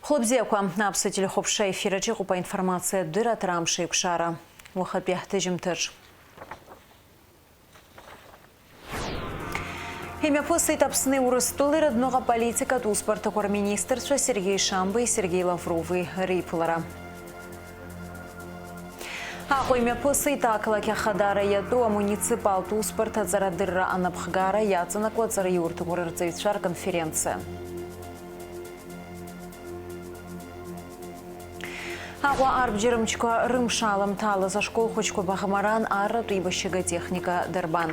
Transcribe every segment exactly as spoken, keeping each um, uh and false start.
Хәлыбзиақәа, аԥсуа телехәаԥшра ефир аҿы иҟоуп аинформациатә дырраҭара Амш еиқәшара. Уахатәи ҳҭыжьымҭаҿ. Имҩаԥысит Аԥсни Урыстәылеи рыдныҟа политикатә усбарҭақәа рминистрцәа Сергеи Шамбеи Сергеи Лаврови реиԥылара. Аҟәа имҩаԥысит ақалақь Ахадара иатәу амуниципалтә усбарҭа аҵарадырра анапхгара иаҵанакуа аҵараиурҭақәа рырҵаҩцәа рконференциа. Аҟәа арбџьармчқәа рымш аламҭалаз ашкол хәыҷқәа баӷмаран арратә еибашьыга техника дырбан.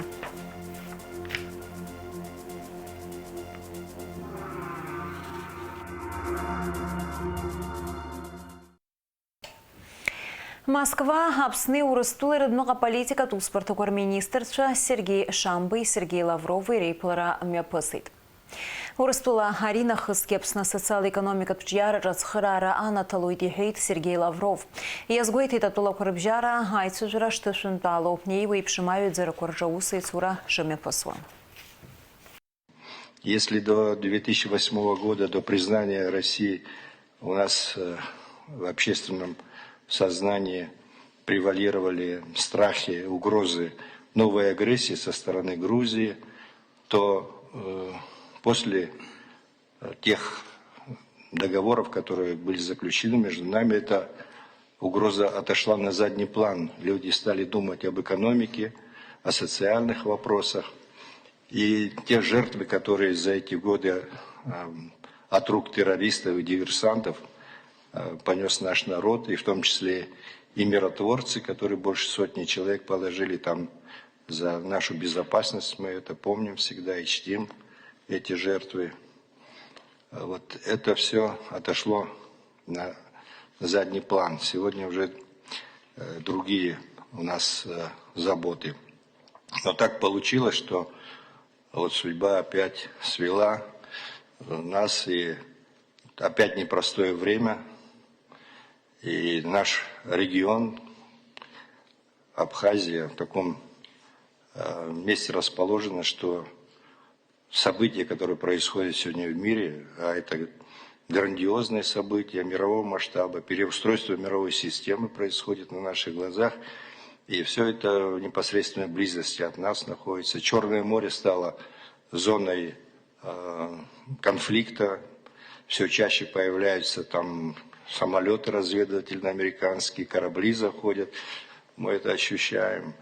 Москва, Аԥсни Урыстәылеи рыдныҟа политикатә усбарҭақәа рминистрцәа Сергеи Шамбеи Сергеи Лаврови реиԥылара мҩаԥысит. Урыстәыла аринахысгьы Аԥсны асоциал-економикатә ҿиараҿы ацхыраара анаҭалоит, иҳәеит Сергеи Лавров. Иазгәеиҭеит атәылақәа рыбжьара аицәажәара шҭышәынтәалоу, еиуеиԥшым аҩаӡарақәа рҿы аусеицура шымҩаԥысуа. Если до две тысячи восьмого года, до признания России, у нас э, в общественном сознании превалировали страхи, угрозы новой агрессии со стороны Грузии, то э, после э, тех договоров, которые были заключены между нами, эта угроза отошла на задний план. Люди стали думать об экономике, о социальных вопросах. И те жертвы, которые за эти годы эм, от рук террористов и диверсантов э, понес наш народ, и в том числе и миротворцы, которые больше сотни человек положили там за нашу безопасность, мы это помним всегда и чтим эти жертвы. Вот это все отошло на задний план. Сегодня уже э, другие у нас э, заботы. Но так получилось, что вот судьба опять свела э, нас, и опять непростое время, и наш регион, Абхазия, в таком э, месте расположена, что события, которые происходят сегодня в мире, а это грандиозные события мирового масштаба, переустройство мировой системы происходит на наших глазах, и все это в непосредственной близости от нас находится. Черное море стало зоной э, конфликта, все чаще появляются там самолеты разведывательно-американские, корабли заходят, мы это ощущаем.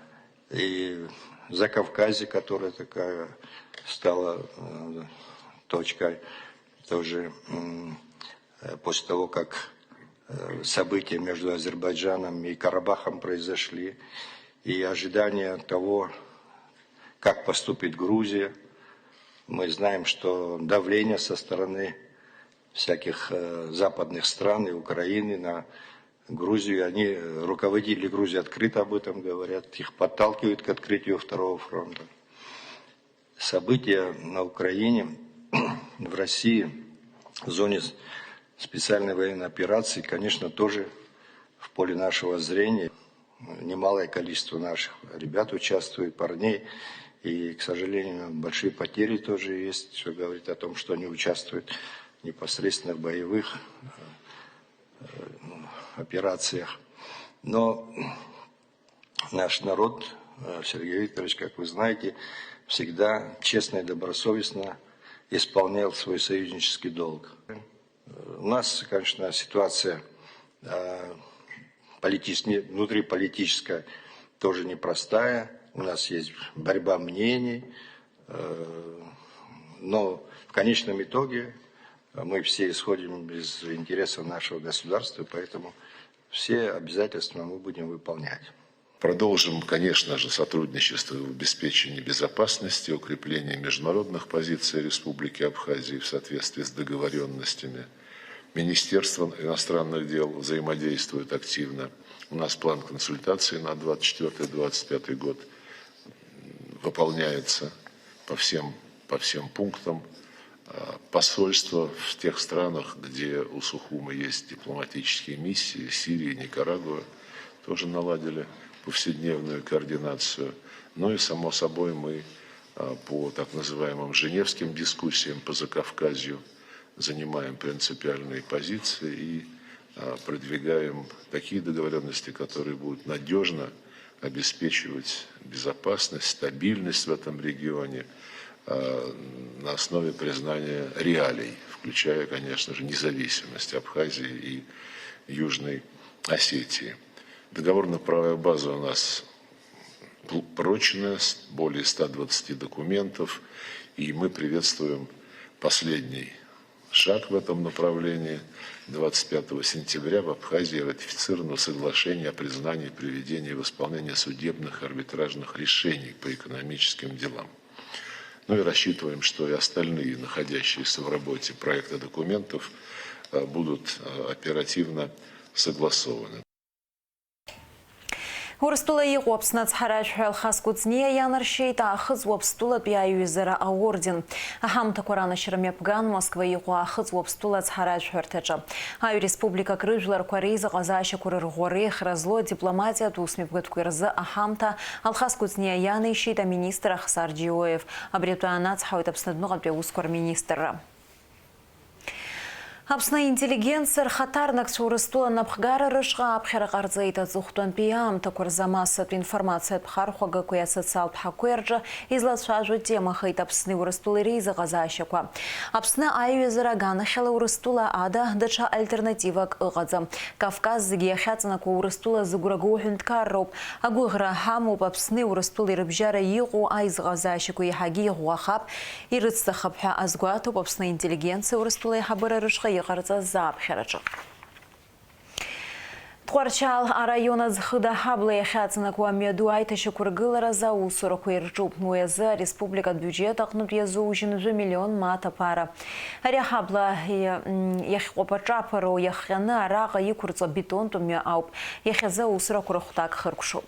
И Закавказье, которое такая стала э, точкой, тоже м, э, после того, как э, события между Азербайджаном и Карабахом произошли, и ожидание того, как поступит Грузия. Мы знаем, что давление со стороны всяких э, западных стран и Украины на Грузию, они, э, руководители Грузии открыто об этом говорят, их подталкивают к открытию второго фронта. События на Украине, в России, в зоне с- специальной военной операции, конечно, тоже в поле нашего зрения. Немалое количество наших ребят участвует, парней. И, к сожалению, большие потери тоже есть, что говорит о том, что они участвуют непосредственно в боевых э, ну, операциях. Но наш народ, э, Сергей Викторович, как вы знаете, всегда честно и добросовестно исполнял свой союзнический долг. Э, У нас, конечно, ситуация э, политическая, внутриполитическая тоже непростая. У нас есть борьба мнений, э, но в конечном итоге мы все исходим из интересов нашего государства, поэтому все обязательства мы будем выполнять. Продолжим, конечно же, сотрудничество в обеспечении безопасности, укреплении международных позиций Республики Абхазии в соответствии с договоренностями. Министерство иностранных дел взаимодействует активно. У нас план консультаций на двадцать четвёртый двадцать пятый год выполняется по всем, по всем пунктам. Посольства в тех странах, где у Сухума есть дипломатические миссии, Сирии, Никарагуа, тоже наладили повседневную координацию. Ну и, само собой, мы по так называемым женевским дискуссиям по Закавказью Занимаем принципиальные позиции и а, продвигаем такие договоренности, которые будут надежно обеспечивать безопасность, стабильность в этом регионе а, на основе признания реалий, включая, конечно же, независимость Абхазии и Южной Осетии. Договорно-правовая база у нас пл- прочная, с- более ста двадцати документов, и мы приветствуем последний шаг в этом направлении. Двадцать пятого сентября в Абхазии ратифицировано соглашение о признании приведения в исполнение судебных и арбитражных решений по экономическим делам. Ну и рассчитываем, что и остальные находящиеся в работе проекты документов э, будут э, оперативно согласованы. Урыстәыла иҟоу Аԥсны ацҳаражәҳәаҩ Алхас Кәыҵниа ианаршьеит Аахыҵ Уаԥстәылатәи аиҩызара аорден. Аҳамҭақәа ранашьара мҩаԥган Москва иҟоу Аахыҵ Уаԥстәыла ацҳаражәҳәарҭаҿы. Аҩ республикак рыжәларқәа реизыҟазаашьақәа рырӷәӷәареи хра злоу адипломатиатә усмҩаԥгатәқәеи рзы аҳамҭа Алхас Кәыҵниа ианеишьеит аминистр Ахсар Џьиоев. Абри атәы аанацҳауеит Аԥсны адәныҟатәи аусқәа рминистрра. Аԥсны аинтеллигенциа рхаҭарнакцәа Урыстәыла анапхгара рышҟа аԥхьара ҟарҵеит. Аҵыхәтәантәи аамҭақәа рзы амассатә информациатә хархәагақәеи асоциалтә ҳақәеи рҿы излацәажәо темахеит Аԥсни Урыстәылеи реизыҟазаашьақәа, Аԥсны аиҩызара аганахьала Урыстәыла ада даҽа альтернативак ыҟаӡам, Кавказ зегьы иахьаҵанакуа Урыстәыла зыгәра гоу ҳәынҭқарроуп. Агәыӷра ҳамоуп Аԥсни Урыстәылеи рыбжьара иҟоу аизыҟазаашьақәа еиҳагьы иӷәӷәахап, ирыцҵахап ҳәа азгәаҭоуп Аԥсны аинтеллигенциа Урыстәыла аиҳабыра рышҟа иҟарҵаз аԥхьараҿы. Тҟәарчал араион Аӡхыда аҳабла иахьаҵанакуа амҩаду аиҭашьақәыргыларазы аусурақәа ирҿуп. Уи азы ареспубликатә биуџьет аҟнытә иазужьын жәа миллион мааҭ аԥара. Ари аҳабла иахьҟәаԥаҿаԥароу иахҟьаны араҟа иқәырҵо абетонтә мҩа ауп. Иахьазы аусурақәа рыхәҭак хыркәшоуп.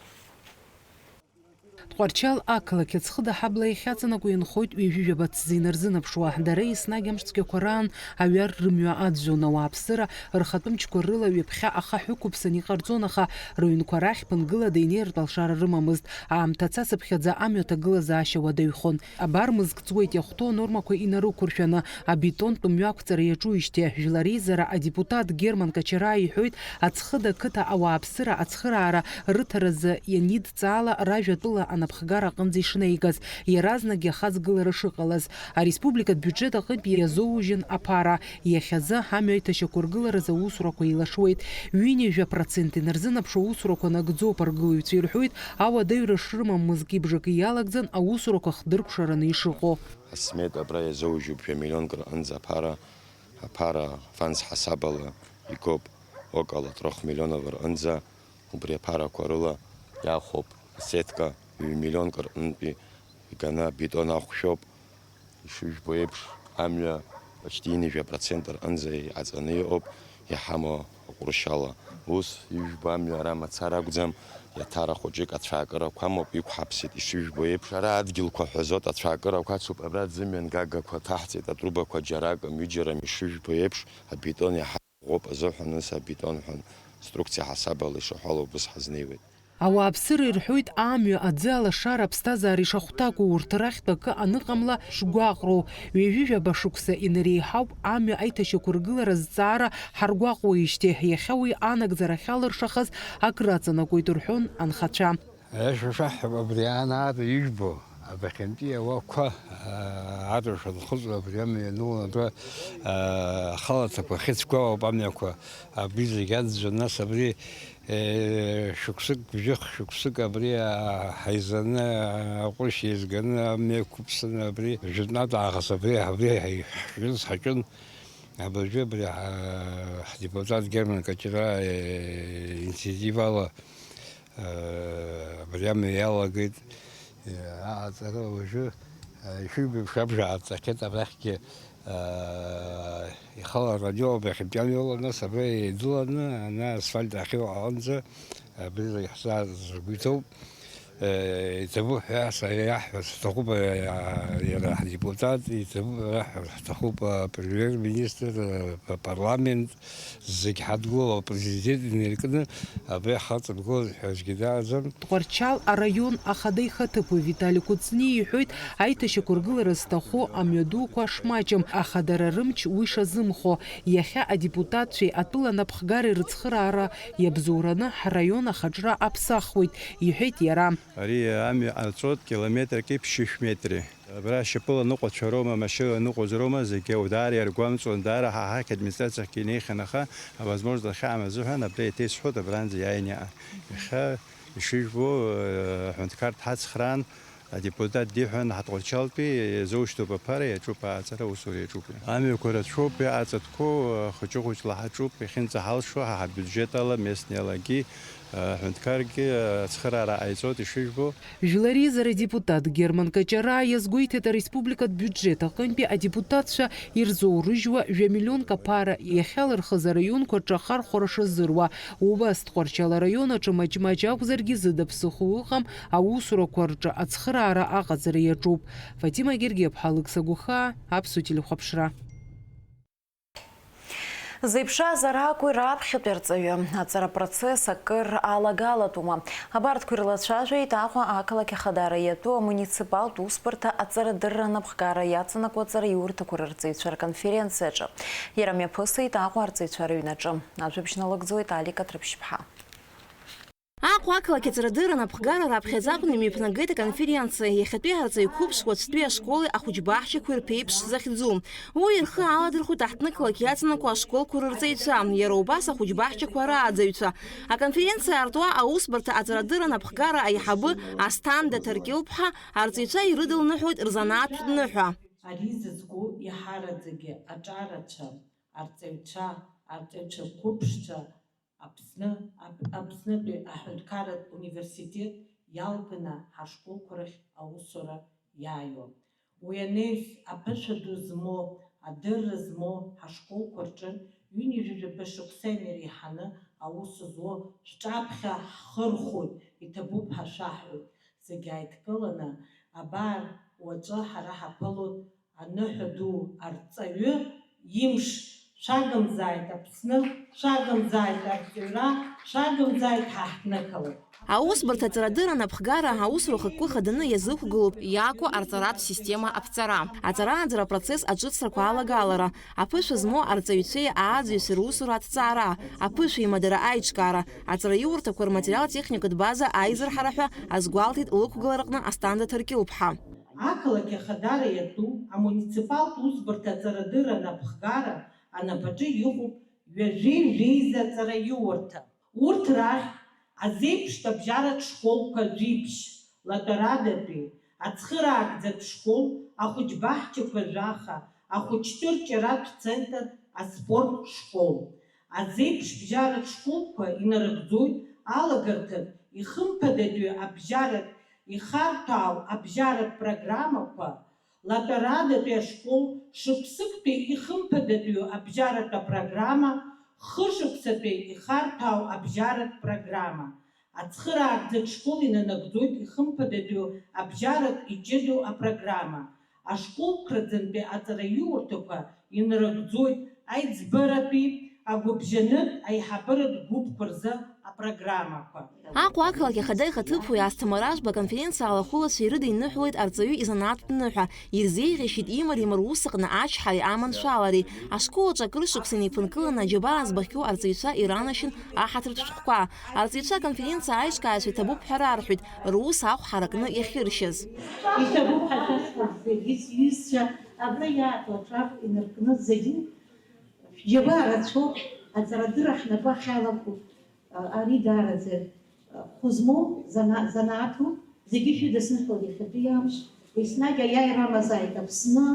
Тҟәарчал ақалақь Аӡхыда аҳабла иахьаҵанакуа инхоит ҩажәи жәаба ҭӡы инарзынаԥшуа. Дара еснагь амш цәгьақәа раан аҩар рымҩа аӡәӡәон. Ауааԥсыра рхатәы мчқәа рыла ҩаԥхьа ахаҳә ықәыԥсан иҟарҵон, аха рыҩнқәа рахь ԥынгылада инеиртә алшара рымамызт. Аамҭа цацыԥхьаӡа амҩа аҭагылазаашьа уадаҩхон. Абар мызк ҵуеит иахәҭоу анормақәа инарықәыршәаны, абетонтә мҩақәҵара иаҿуижьҭеи. Жәлар реизара адепутат Герман Качараа иҳәоит, Аӡхыда қыҭа ауааԥсыра ацхыраара рыҭаразы ианидҵаала ражәа атәыла анапхгара аҟынӡа ишнеигаз, иаразнак иахаҵгылара шыҟалаз. Ареспубликатә биуџьет аҟынтә иазоужьын аԥара. Иахьазы амҩа аиҭашьақәыргыларазы аусурақәа еилашуеит. Ҩынҩажәа процент инарзынаԥшуа аусурақәа нагӡоуп, аргылаҩцәа ирҳәоит, ауадаҩра шрымам мызки бжаки иалагӡан аусурақәа хдыркәшараны ишыҟоу. Асмета абра иазоужьуп жәа миллионк рҟынӡа аԥара, аԥара аванс ҳасабала игоуп около трёх миллионов рҟынӡа, убри аԥарақәа рыла иахәоуп асетка ҩ-миллионк рҟынтәи иганы абетон ахәшәоуп. Ишыжәбо еиԥш, амҩа почти ҩынҩажәа процент рҟынӡа иҟаҵаны иҟоуп иҳамоу аҟәрышьала. Ус, ижәбо амҩа ара мацара акәӡам, иаҭара хәыҷык ацәаакырақәа амоуп, иқәҳаԥсеит, ишыжәбо еиԥш. Ара адгьылқәа ҳәазоит, ацәаакырақәа ацуп, абра аӡымҩан гагақәа ҭаҳҵеит, атрубақәа џьаракы, ҩыџьарам, ишыжәбо еиԥш, абетон иаҳа ӷәӷәоуп азыҳәан, ус абетон ҳәа инструкциа ҳасабала ишаҳәало убыс ҳазнеиуеит. Ауааԥсыра ирҳәоит, амҩа, аӡы алашара аԥсҭазаара ишахәҭаку урҭ рахьтә акы аныҟамла шгәаҟроу. Ҩажәи жәаба шықәса инареиҳауп амҩа аиҭашьақәыргылара зҵаара ҳаргәаҟуеижьҭеи, иахьа уи анагӡара ахьалыршахаз акры аҵанакуеит рҳәон анхацәа. Аиаша шәаҳҳәап, абри аан аара ижәбо, абахьантәи ауақәа, аа, арашәа нхыҵуа абри амҩа ианула атәы, аа, ахалаҭақәа ахьыцәгәаауп амҩақәа, абри зегь аӡәӡәан, нас абри, Шықәсык, жәых шықәсык абри ҳаизаны, аҟәышь еизганы, амҩа еиқәыԥсаны, абри жәытәнатә аахыс абри, абри ҳаиҳәыз ҳаҿын. Абыржәы абри ҳдепутат Герман Каҷраа иинициативала абри амҩа иалагеит. Аҟаҵара уажәы, ишыжәбо еиԥш, абжа ааҵахьеит, абрахьгьы ихала радио абрахьынтәи амҩала, нас абра еидыланы, ана асфальт ахьыҟоу аҟынӡа, абри зегь ҳзаазыргәеиҭоуп. Иҭабуп ҳәа са иаҳҳәар сҭахуп, иара ҳдепутат, иҭабуп ҳәа ҳҭахуп апремиер-министр, апарламент, зегь ҳадгылоу апрезидент инаркны абри ҳхаҵабгылаз ҳәа аӡәгьы дааӡам. Тҟәарчал араион ахада ихаҭыԥуаҩ Витали Кәыҵниа иҳәоит, аиҭашьақәыргылара зҭаху амҩадуқәа шмаҷым, аха дара рымч уи шазымхо, иахьа адепутатцәеи атәыла напхгареи рыцхыраара иабзоураны ҳраион ахаҿра аԥсахуеит, иҳәеит иара. Ари амҩа ҟарҵоит километрки ԥшьышә метри. Абра шьапыла ныҟәацәа роума, машьынала ныҟәоз роума, зегьы даара иаргәамҵуан, даара ҳа ҳахь администрациахьгьы инеихьан, аха авозможность ахьаам азыҳәан абра еиҭа исҳәоит, абранӡа иааин иаан. Иахьа ишыжәбо, э, аҳәынҭқар дҳацхраан, адепутат диҳәан, ҳатҟәарчалтәи иазушьҭоуп аԥара, иаҿуп аҟаҵара, аусура иаҿуп. Амҩақәа рацәоуп, иҟаҵатәқәоу, э, хәыҷы-хәыҷла ҳаҿуп, иахьынӡаҳалшо, ҳа ҳбиуџьет ала, местниалагьы, аҳәынҭқаргьы ацхыраара ҟаиҵоит ишыжәбо. Жәлар реизара адепутат Герман Каҷараа иазгәеиҭеит, ареспубликатә биуџьет аҟынтәи адепутатцәа ирзоурыжьуа жәа миллионк аԥара иахьалырхыз араионқәа рҿы ахархәара шазыруа. Убас Тҟәарчал араион аҿы маҷ-маҷ акәзаргьы зыда ԥсыхәа ыҟам аусурақәа рҿы ацхыраара аҟаҵара иаҿуп. Фатима Гергиаԥҳа, Алықьса Гәыхаа, Аԥсуа телехәаԥшра. Зеиԥшраз аракәи раԥхьатәи арҵаҩы аҵара процесс акыр алагалатәума? Абарҭқәа ирылацәажәеит Аҟәа ақалақь ахадара иатәу амуниципалтә усбарҭа аҵарадырра анапхгара иаҵанакуа аҵараиурҭақәа рырҵаҩцәа рконференциаҿы. Иара мҩаԥысит Аҟәа арҵаҩцәа рыҩнаҿы. Ажәабжь налыгӡоит Алика Ҭрыԥшьԥҳа. Аҟәа ақалақь аҵарадырра анапхгара раԥхьаӡа акәны имҩаԥнагеит аконференциа, иахьатәи арҵаҩ қәыԥш уаҵәтәи ашколи ахәыҷбаҳчақәеи рԥеиԥш захьӡу. Уи рхы аладырхәит аҳҭнықалақь иаҵанакуа ашколқәа рырҵаҩцәа, иара убас ахәыҷбаҳчақәа рааӡаҩцәа. Аконференциа аартуа аусбарҭа аҵарадырра анапхгара аиҳабы Асҭанда Ҭаркьылԥҳа арҵаҩцәа ирыдылныҳәоит рзанааҭтә ныҳәа. Ари зызку иаҳараӡагьы аҿарацәа, арҵаҩцәа, арҵаҩцәа қәыԥшцәа, Аԥсны, Ап-, Аԥснытәи аҳәынҭқарратә университет иалганы ҳашколқәа рахь аусура иааиуа. Уи анаҩс аԥышәа ду змоу, адырра змоу ҳашколқәа рҿы ҩынҩажәижәаба шықәса инареиҳаны аус зуа шәҿаԥхьа ҳхырхәоит, иҭабуп ҳәа шәаҳҳәоит. Зегь ааидкыланы, абар, уаҵәы ҳара ҳаԥылоит аныҳәа ду арҵаҩы имш, шәагымзааит Аԥсны, шәагымзааит арҵаҩра, шәагымзааит ҳаҳҭнықалақь. Аусбарҭа аҵарадырра анапхгара аусура ахықәкы хаданы иазықәгылоуп иаку арҵаратә система аԥҵара. Аҵара-ааӡара апроцесс аҿыцрақәа алагалара, аԥышәа змоу арҵаҩцәеи ааӡаҩцәеи русура аҭҵаара, аԥышәа имадара аиҿкаара, аҵараиурҭақәа рматериал-техникатә база аизырҳара ҳәа азгәалҭеит лықәгылараҟны Асҭанда Ҭаркьылԥҳа. Ақалақь ахадара иатәу амуниципалтә усбарҭа аҵарадырра анапхгара анапаҿы иҟоуп ҩажәи жәеиза аҵараиурҭа. Урҭ рахь азеиԥштә абжьаратә школқәа жәибжь, Латәарадатәи, ацхыраагӡатә школ, ахәыҷбаҳчақәа жәаха, ахәыҷтәы рҿиаратә центр, аспорт школ. Азеиԥш бжьаратә школқәа инарыгӡоит алагарҭатә, ихымԥадатәи абжьаратә, ихарҭәаау абжьаратә программақәа, Латәарадатәи ашкол шықәсыктәи ихымԥадатәиу абжьаратә апрограмма, хышықәсатәи ихарҭәаау абжьаратә программа. Ацхыраагӡатә школ инанагӡоит ихымԥадатәиу абжьаратә иҷыдоу апрограмма. Ашкол қәраӡантәи аҵараиурҭақәа инарыгӡоит аиҵбыратәи, агәыбжьанытә, аиҳабыратә гәыԥқәа рзы апрограммақәа. Аҟәа ақалақь ахада ихаҭыԥуаҩ Асҭамыр Ажба аконференциа алахәылацәа ирыдиныҳәалеит арҵаҩы изанааҭтә ныҳәа, ирзеиӷьашьеит имариамар усаҟны ачҳареи аманшәалареи. Ашкол аҿы акыр шықәса инеиԥынкыланы аџьабаа збахьоу арҵаҩцәа иранашьан аҳаҭыртә шәҟәқәа. Арҵаҩцәа аконференциа аиҿкааҩцәа иҭабуп ҳәа рарҳәеит, рус ахә ҳаракны иахьыршьыз. Иҭабуп ҳәа шәасҳәап зегьы сҩызцәа, абра иаатәоу аҿар инаркны зегьы. Шәџьабаа рацәоуп, аҵарадырра ҳнапы ахьалахәу, а, ари даараӡа, а, хәы змоу зана-, занааҭуп, зегьы шәыдысныҳәалт иахьатәи амш, еснагь аиааира амазааит Аԥсны.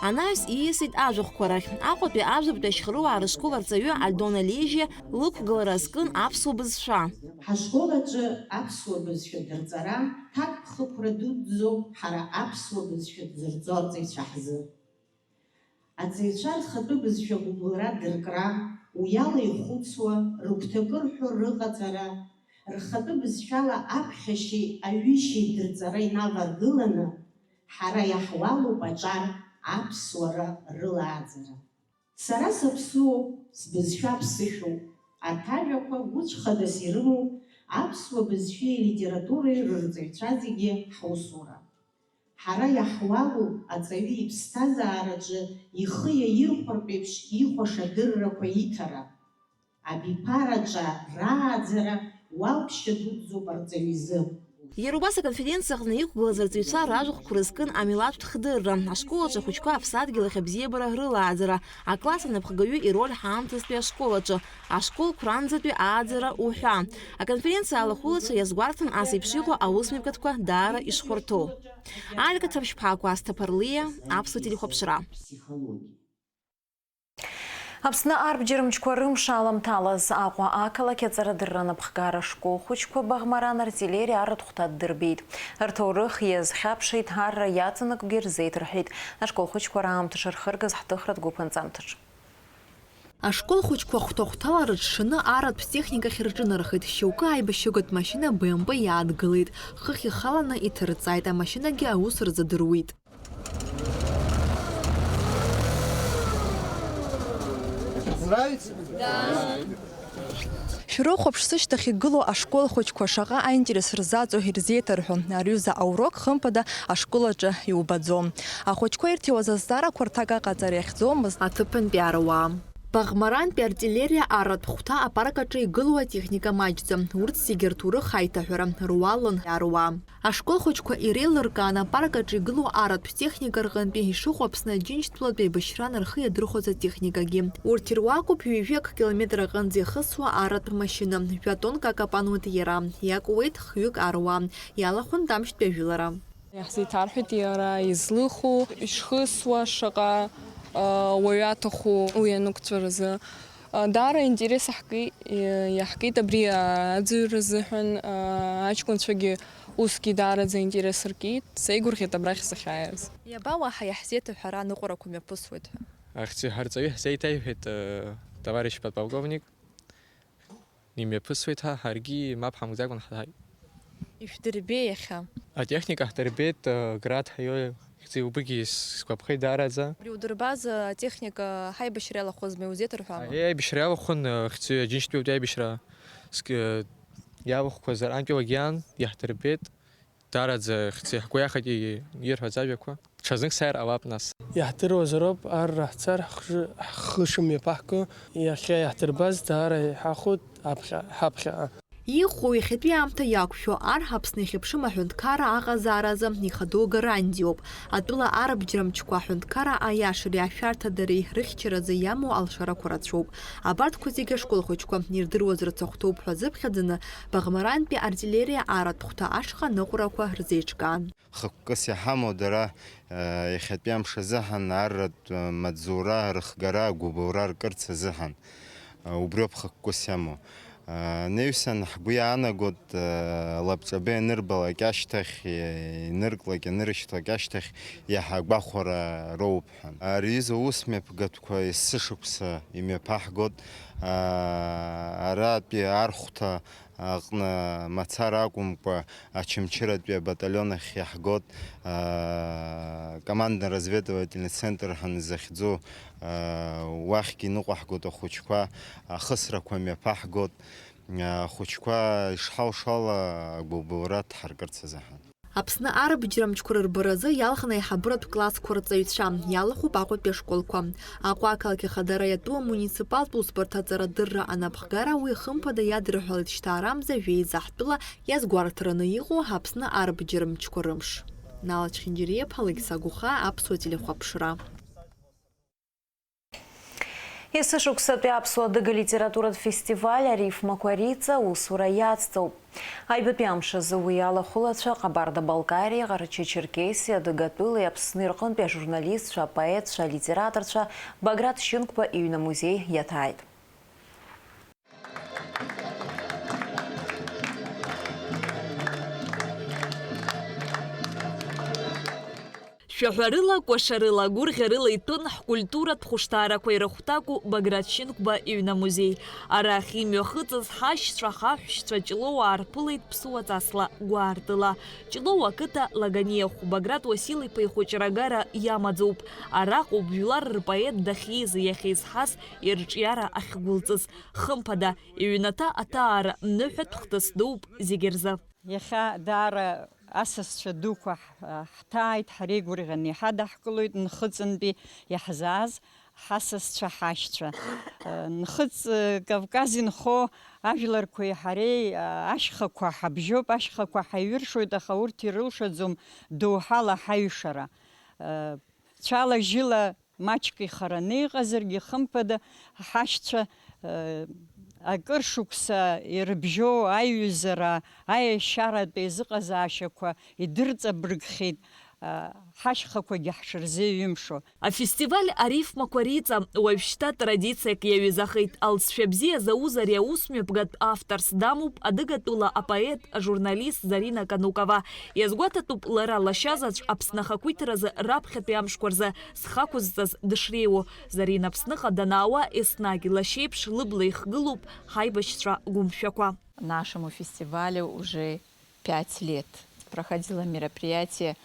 Анаҩс ииасит ажәахәқәа рахь. Аҟәатәи ажәабатәи ашьхаруаа рышкол арҵаҩы Альдона Лежьиа лықәгылара азкын аԥсуа бызшәа. Ҳашкол аҿы аԥсуа бызшәа дырҵара ҭакԥхықәра дуӡӡоуп ҳара аԥсуа бызшәа дзырҵо арҵаҩцәа ҳзы. Аҵаҩцәа рхатәы бызшәа гәыбылра дыркра, уиала ихәыцуа, рыгәҭакы рҳәо рыҟаҵара, Рхатәы бызшәала аԥхьашьеи аҩышьеи дырҵара инаваргыланы, ҳара иаҳуалуп аҿар аԥсуара рылааӡара. Сара саԥсуоуп, сбызшәа ԥсышәоуп, арҭ ажәақәа гәыцә хадас ирымоуп аԥсуа бызшәеи алитературеи рырҵаҩцәа зегьы ҳусура. Ҳара иаҳуалуп аҵаҩы иԥсҭазаараҿы ихы иаирхәартә еиԥш ихәаша дыррақәа иҭара, абиԥараҿа рааӡара уалԥшьа дуӡӡоуп арҵаҩы изы. Иара убас аконференциа аҟны иқәгылаз арҵаҩцәа ражәахәқәа рызкын амилаҭтә хдырра, ашкол аҿы ахәыҷқәа аԥсадгьыл ахь абзиабара рылааӡара, акласс анапхгаҩы ироль ҳаамҭазтәи ашкол аҿы, ашколқәа ранӡатәи ааӡара уҳәа. Аконференциа алахәылацәа иазгәарҭан ас еиԥш иҟоу аусмҩаԥгатәқәа даара ишхәарҭоу. Алика Ҭраԥшьԥҳа, Кәасҭа Ԥарлиа, Аԥсуа телехәаԥшра. Аԥсны арбџьар мчқәа рымш аламҭалаз Аҟәа ақалақь аҵарадырра анапхгара ашкол хәыҷқәа Баӷмаран артиллериа арратә хәҭа ддырбеит. Рҭоурых иазхьаԥшит, арра иаҵанакуагьы рзеиҭарҳәеит. Ашкол хәыҷқәа раамҭа шырхыргаз ҳҭыхратә гәыԥынҵамҭаҿ. Ашкол хәыҷқәа хәҭа-хәҭала рыҽшаны арратә техникахь рҿынархеит, шьоукы аибашьыгатә машьына Б М П иаадгылеит, хыхь ихаланы иҭырҵааит, амашьынагьы аус рзадыруит. Нравится? Да. Шәрыхәаԥш, сышьҭахь игылоу ашкол хәыҷқәа шаҟа аинтерес рзаҵо ирзеиҭарҳәон, ари аҩыза аурок хымԥада ашкол аҿы иубаӡом. Ахәыҷқәа ирҭиуаз азҵаарақәа рҭак аҟаҵара иахьӡомызт. Аҭыԥантәи аруаа. Баӷмарантәи артиллериа арратә хәҭа апарк аҿы игылоу атехника маҷӡам, урҭ зегьы рҭоурых аиҭаҳәара руалын аруаа. Ашкол хәыҷқәа иреилыркаан апарк аҿы игылоу арратә техника рҟынтәи ишыҟоу Аԥсны Аџьынџьтәылатә еибашьраан рхы иадырхәаз атехникагьы. Урҭ ируакуп ҩажәи акы километр аҟынӡа ихысуа арратә машьына, жәа тоннак акапануеит иара, иакуеит хҩык аруаа, иалахәын Тамшьтәи ажәылара. Иаҳзеиҭарҳәеит иара излыху, ишхысуа, шаҟа, а, уаҩы аҭаху уи анықәҵәаразы. А, даара аинтерес аҳкит, иаҳкит абри аӡырҩра азыҳәан, а, аҷкәынцәагьы усгьы даараӡа аинтерес ркит, сеигәырӷьеит абрахь сахьааиз. Иаба уаҳа иаҳзеиҭаҳәара аныҟәарақәа мҩаԥысуеит ҳәа? Ахьӡ ҳарҵаҩы ҳзеиҭеиҳәеит, э, товарищ подполковник, имҩаԥысуеит ҳәа, ҳаргьы мап ҳамгӡакәан ҳааит. Ишәдырбеи иахьа? Атехника ҳдырбеит, э, град ҳаиои, хьӡи убригьы сгәаԥхеит даараӡа. Абри удырбаз, э, атехника ҳаибашьра иалахәызма, иузеиҭарҳәама? Аиеи, аибашьра иалахәын, э, хьӡи Аџьынџьтәылатәи аибашьра. Ск-, э, иалахәқәаз рантәи уагьан, иаҳдырбеит. Даараӡа хьӡи ҳгәы иахеит и-, ирҳәаз ажәақәа. Ҽазнык сааир ҟалап нас. Иаҳдыруазароуп, арра ҳцар, ҳхы-, ҳхы шымҩаԥаҳго, иахьа иаҳдырбаз даара иҳахәоит аԥхьа-, ҳаԥхьаҟа. Иҟоу иахьатәи аамҭа иақәшәо ар Аԥсны ихьыԥшым аҳәынҭқарра аҟазааразы ихадоу гарантиоуп. Атәыла арбџьра мчқәа аҳәынҭқарра аиашареи ашәарҭадареи рыхьчаразы иамоу алшарақәа рацәоуп. Абарҭқәа зегьы ашкол хәыҷқәа ирдыруаз рцахәҭоуп ҳәа азыԥхьаӡаны, Баӷмарантәи артиллериа арратә хәҭа ашҟа аныҟәарақәа рзеиҿкаан. Хықәкыс иҳамоу дара, э, иахьатәи амш азыҳәан арратә, э, маҵзура рыхгара, агәыбылра ркырц азыҳәан, э, убриоуп хықәкыс иамоу. Э, анаҩсан ҳгәы иаанагоит, э, лабҿаба ианырбалак ашьҭахь, э, инырклак, ианырышьҭлак ашьҭахь иаҳа агәахәара роуп ҳәа. Ари аҩыза аусмҩаԥгатәқәа есышықәса имҩаԥаҳгоит. Э, аратәи архәҭа аҟны мацара акәымкәа, Очамчыратәи абаталион ахь иаҳгоит, аа, командно-разведывательный центр ҳәа изахьӡу, аа, уахьгьы иныҟәаҳгоит ахәыҷқәа, ахысрақәа мҩаԥаҳгоит, ахәыҷқәа ишҳалшо ала агәыбылра дҳаркырц азыҳәан. Аԥсны арбџьра мчқәа рырбаразы иалхын аиҳабыратә классқәа рҵаҩцәа, иалахәуп Аҟәатәи ашколқәа. Аҟәа ақалақь ахадара иатәу амуниципалтә усбарҭа аҵарадырра анапхгара уи хымԥада иадырҳәалеит шьҭаарамза жәеиза ҳтәыла иазгәарҭараны иҟоу Аԥсны арбџьра мчқәа рымш. Нала Чхинџьариаԥҳа, Лакиса Гәыхаа, Аԥсуа телехәаԥшра. Есышықәсатәи аԥсуа адыга литературатә фестиваль арифмақәа риҵа аусура иацҵоуп. Аҩбатәи амш азы уи алахәылацәа Ҟабарда-Балкариа, Ҟарачы-Черкесиа, Адыгатәылеи Аԥсни рҟынтәи ажурналистцәа, апоетцәа, алитераторцәа Баграт Шьынқәба иҩны амузеи иаҭааит. Шәаҳәарыла, кәашарыла, гәырӷьарыла иҭәын ҳкультуратә хәышҭаарақәа ирыхәҭаку Баграт Шьынқәба иҩны амузеи. Арахь имҩахыҵыз ҳашьцәа, ҳаҳәшьцәа Ҷлоуаа рԥылеит ԥсуаҵасла, гәаартыла. Ҷлоу ақыҭа Лаганиахә Баграт Уасил-иԥа ихәыҷра агара иамаӡоуп. Араҟоуп жәлар рпоет дахьиз, иахьизҳаз, ирҿиара ахьгәылҵыз. Хымԥада, иҩнаҭа аҭаара ныҳәатә хҭыс дууп зегьы рзы. Иахьа даара асасцәа дуқәа ҳ-, ҳҭааит, ҳреигәырӷьаны иҳадаҳкылоит Нхыҵынтәи иаҳзааз ҳасасцәа, ҳашьцәа. Нхыҵ, Кавказ инхо ажәларқәеи ҳареи, ашьхақәа ҳабжьоуп, ашьхақәа ҳаиҩыршоит, аха урҭ ирылшаӡом доуҳала ҳаҩшара. Цәала-жьыла маҷк ихараны иҟазаргьы, хымԥада, ҳашьцәа, э, акыр шықәса ирыбжьоу аиҩызара, аиашьаратә еизыҟазаашьақәа идырҵабыргхьеит, э, ҳашьхақәагьы ҳшырзеиҩымшо. Афестиваль арифмақәа риҵа уажәшьҭа традициак иаҩызахеит. Алҵшәа бзиа зауз ари аусмҩаԥгатә авторс дамоуп адыгатәыла апоет, ажурналист Зарина Канукова. Иазгәаҭатәуп лара лашьа заҵә Аԥсны ахақәиҭразы раԥхьатәи амшқәа рзы зхы ақәызҵаз дышреиуоу. Зарина Аԥсныҟа данаауа еснагь лашьеиԥш лыбла ихгылоуп ҳаибашьцәа гәымшәақәа. Нашему фестивалю уже пять лет. Проходило мероприятие,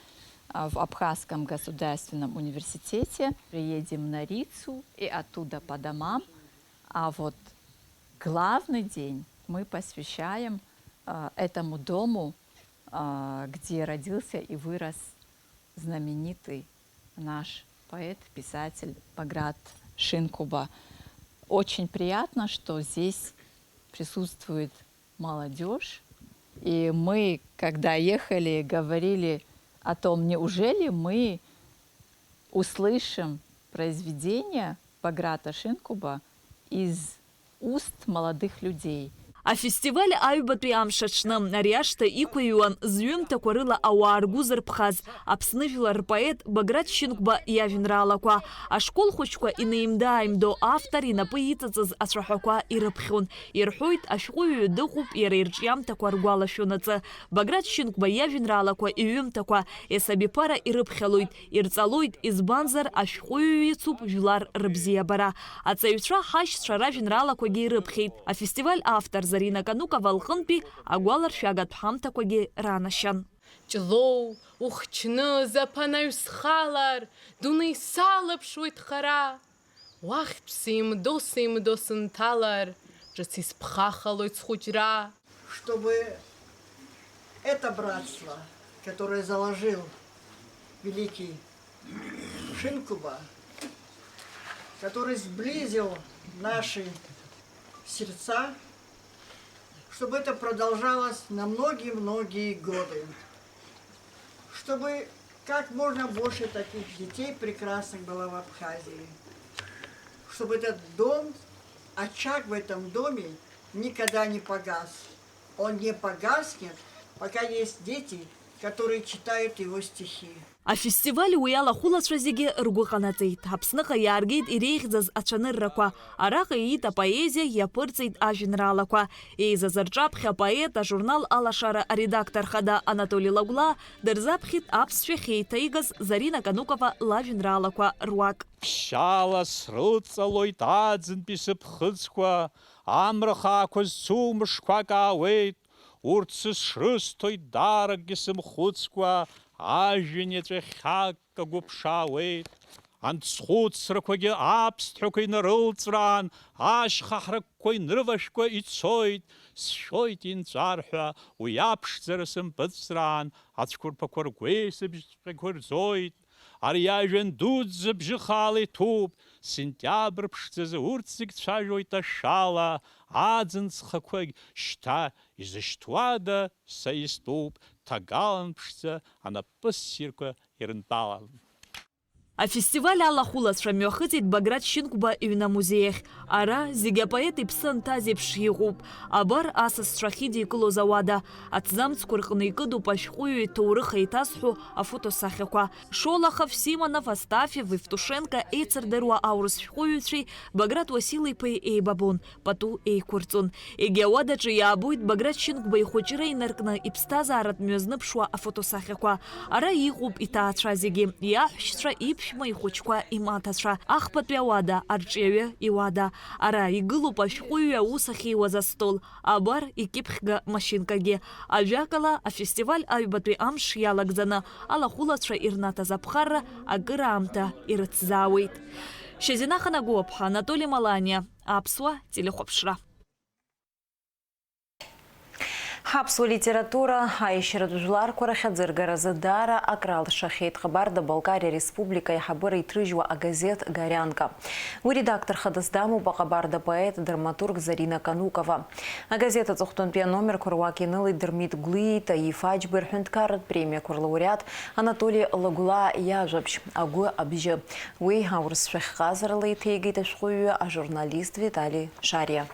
а, в Абхазском государственном университете. Приедем на Рицу и оттуда по домам. А вот главный день мы посвящаем, а, этому дому, а, где родился и вырос знаменитый наш поэт, писатель Баграт Шинкуба. Очень приятно, что здесь присутствует молодёжь. И мы, когда ехали, говорили о том, неужели мы услышим произведение Баграта Шинкуба из уст молодых людей. Афестиваль аҩбатәи амш аҽны ари ашҭа иқәыҩуан зҩымҭақәа рыла ауаа ргәы зырԥхаз Аԥсны жәлар рпоет Баграт Шьынқәба иажәеинраалақәа. Ашкол хәыҷқәа инеимда-ааимдо автор инапы иҵыҵыз ацәаҳәақәа ирыԥхьон. Ирҳәоит, ашәҟәыҩҩы дыҟоуп иара ирҿиамҭақәа ргәалашәонаҵы. Баграт Шьынқәба иажәеинраалақәа, иҩымҭақәа есабиԥара ирыԥхьалоит, ирҵалоит, избанзар, ашәҟәыҩҩы ицуп жәлар рыбзиабара. Аҵаҩцәа ҳашьцәа ражәеинраалақәагьы ирыԥхьеит. Афестиваль автор Зарина Канукова лҟынтәи агәаларшәагатә ҳамҭақәагьы ранашьан. Ҷлоу, ухчны, запанаҩ схалар, дунеи салаԥшуеит хара. Уахьтә сеимдо-сеимдо сынҭалар, ҿыц исԥхахалоит схәыҷра. Чтобы это братство, которое заложил великий Шинкуба, который сблизил наши сердца, чтобы это продолжалось на многие-многие годы, чтобы как можно больше таких детей прекрасных было в Абхазии, чтобы этот дом, очаг в этом доме никогда не погас. Он не погаснет, пока есть дети, которые читают его стихи. Афестиваль уи алахәылацәа зегьы ргәы ҟанаҵеит. Аԥсныҟа иааргеит иреиӷьӡаз ацәаныррақәа. Араҟа иит апоезиа, иаԥырҵеит ажәеинраалақәа. Еизаз рҿаԥхьа апоет ажурнал Алашара аредактор хада Анатоли Лагәлаа дырзаԥхьеит аԥсшәахь еиҭаигаз Зарина Канукова лажәеинраалақәа руак. Ԥшьаала срылҵалоит аӡынтәи сыԥхыӡқәа, амра хаақәа зцу мышқәак аауеит, урҭ сышрысҭоит дааракгьы сымхәыцкәа, ажәҩан иаҵәа хьак агәы ԥшаауеит. Анҭ схәыцрақәагьы аԥсҭҳәақәа инарылҵәраан, ашьха ҳракқәа инрывашәкәа ицоит, сшәоит инҵәар ҳәа, уи аԥшӡара сымпыҵраан, ацәқәырԥақәа ргәеисыбжьҵәҟьақәа рӡоит. Ари ажәҩан дуӡӡа бжьы хаала иҭәуп, сентиабр ԥшӡазы урҭ зегь цәажәоит ашәала, аӡын ҵхақәагь шьҭа изышьҭуада, са истәуп, ҭагалан ԥшӡа анапы ссирқәа ирынтәалан. Афестиваль алахәылацәа мҩахыҵит Баграт Шьынқәба иҩны амузеи ахь. Ара зегьы апоет иԥсы анҭаз еиԥш иҟоуп. Абар асасцәа ахьидикылоз ауада, аҭӡамцқәа рҟны икыдуп ашәҟәыҩҩы иҭоурых еиҭазҳәо афотосахьақәа. Шолохов, Симонов, Астафьев, Евтушенко еицырдыруа аурыс шәҟәыҩҩцәеи Баграт Уасил-иԥеи еибабон, пату еиқәырҵон. Егьи ауадаҿы иаабоит Баграт Шьынқәба ихәыҷра инаркны иԥсҭазааратә мҩазныԥшуа афотосахьақәа. Ара иҟоуп иҭаацәа зегьы, иаҳәшьцәа, иԥшәма, ихәыҷқәа, имаҭацәа, ахԥатәи ауада, арҿиаҩы иуада. Ара игылоуп ашәҟәыҩҩы аус ахьиуаз астол, абар икьыԥхьга машьынкагьы. Ажәакала, афестиваль аҩбатәи амш иалагӡаны алахәылацәа ирнаҭаз аԥхарра акыраамҭа ирыцзаауеит. Шьазина Ханагәыаԥҳа, Анатоли Маланиа, Аԥсуа телехәаԥшра. Ҳаԥсуа литература аиашьаратә жәларқәа рахь аӡыргаразы даара акралшахьеит Ҟабарда-Балкариа Республика аиҳабыра иҭрыжьуа агазеҭ Горянка. Уи редактор хадас дамоуп аҟабарда поет, драматург Зарина Канукова. Агазеҭ аҵыхәтәантәи аномерқәа руак ианылеит Дырмит Гәлиеи Таиф Аџьбеи рҳәынҭқарратә премиақәа рлауреат Анатоли Лагәлаа иажәабжь Агәы абжьы. Уи аурысшәа хьҟазарала иҭеигеит ашәҟәыҩҩы, ажурналист Витали Шариа.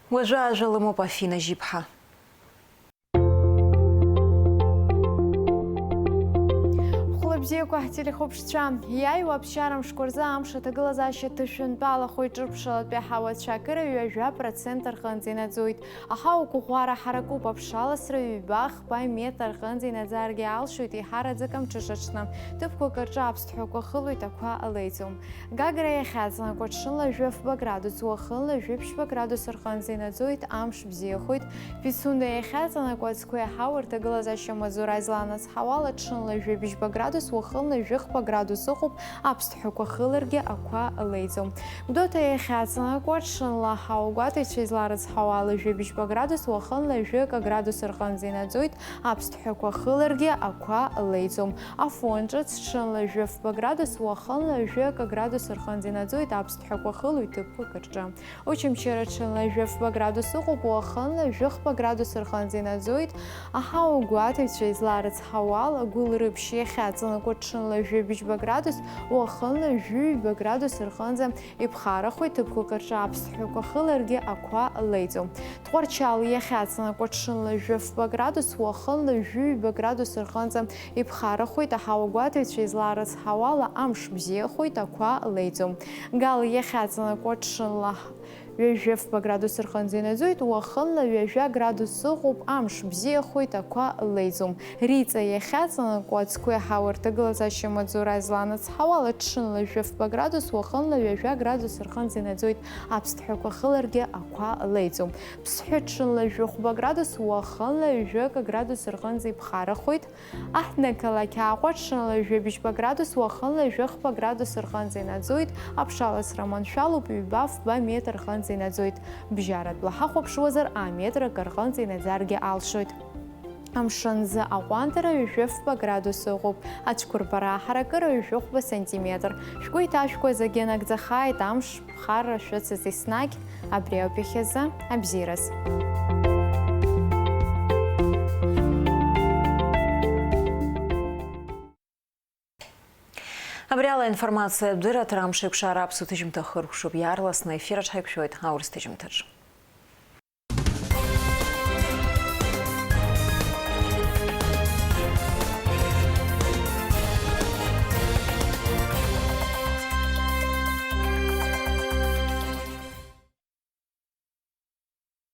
Уажәы ажәа лымоуп Афина Жьиԥҳа. Хәлыбзиақәа ҳтелехәаԥшцәа, иааиуа аԥсшьара мшқәа рзы амш аҭагылазаашьа ҭышәынтәалахоит, ҿырԥшалатәи аҳауацәа акыра ҩажәа процент рҟынӡа инаӡоит. Аҳауа гәыӷәӷәара ҳаракуп, аԥша аласра ҩба-хԥа метр рҟынӡа инаӡаргьы алшоит, еиҳараӡак амҽыша аҽны. Ҭыԥқәак рҿы аԥсҭҳәақәа хылоит, ақәа леиӡом. Гагра иахьаҵанакуа ҽынла жәафба градус, уахынла жәиԥшьба градус рҟынӡа инаӡоит, амш бзиахоит. Пицунда иахьаҵанакуа ацқәеи аҳауа рҭагылазаашьа маҵзура изланац ҳауала ҽынла жәибжьба градус, уахынла жәыхԥа градус ыҟоуп, аԥсҭҳәақәа хыларгьы ақәа леиӡом. Гәдоуҭа иахьаҵанакуа ҽынла ҳауа гәаҭаҩцәа изларыцҳауа ала жәибжьба градус, уахынла жәака градус рҟынӡа инаӡоит, аԥсҭҳәақәа хыларгьы ақәа леиӡом. Афон ҿыц ҽынла жәафба градус, уахынла жәака градус рҟынӡа инаӡоит, аԥсҭҳәақәа хылоит ҭыԥқәак рҿы. Очамчыра ҽынла жәафба градус ыҟоуп, уахынла жәыхԥа градус рҟынӡа инаӡоит. Аҳауа гәаҭаҩцәа изларыцҳауа ала, Гәылрыԥшь иахьаҵанакуа ҽынла жәибжьба градус, уахынла жәаҩба градус рҟынӡа иԥхарахоит, ҭыԥқәак рҿы аԥсҭҳәақәа хыларгьы ақәа леиӡом. Тҟәарчал иахьаҵанакуа ҽынла жәафба градус, уахынла жәаҩба градус рҟынӡа иԥхарахоит, аҳауа гәаҭаҩцәа изларыцҳауа ала, амш бзиахоит, ақәа леиӡом. Гал иахьаҵанакуа ҽынла ҩажәи фба градус рҟынӡа инаӡоит, уахынла ҩажәа градус ыҟоуп, амш бзиахоит, ақәа леиӡом. Риҵа иахьаҵанакуа ацқәеи аҳауа рҭагылазаашьа маҵзура изланац ҳауала, ҽынла жәафба градус, уахынла ҩажәа градус рҟынӡа инаӡоит, аԥсҭҳәақәа хыларгьы ақәа леиӡом. Ԥсҳәы ҽынла жәохәба градус, уахынла ҩажәака градус рҟынӡа иԥхарахоит. Аҳҭнықалақь Аҟәа ҽынла жәибжьба градус, уахынла жәохәба градус рҟынӡа инаӡоит, аԥшаласра маншәалоуп, ҩба-фба метр рҟынӡа инаӡоит. Бжьаратәла ҳахәаԥшуазар, аметр акы рҟынӡа инаӡаргьы алшоит. Амшын азы аҟәандара ҩажәи фба градус ыҟоуп, ацәқәырԥара аҳаракыра ҩажәи хәба сантиметр. Шәгәы иҭашәкуа зегьы нагӡахааит, амш ԥхарра шәыцыз еснагь, абри ауп иахьазы, абзиараз. Абри ала аинформациатә дырраҭара Амшеикәшара аԥсуа ҭыжьымҭа хыркәшоуп, иаарласны аефир аҿ ҳаиқәшәоит аурыс ҭыжьымҭаҿ.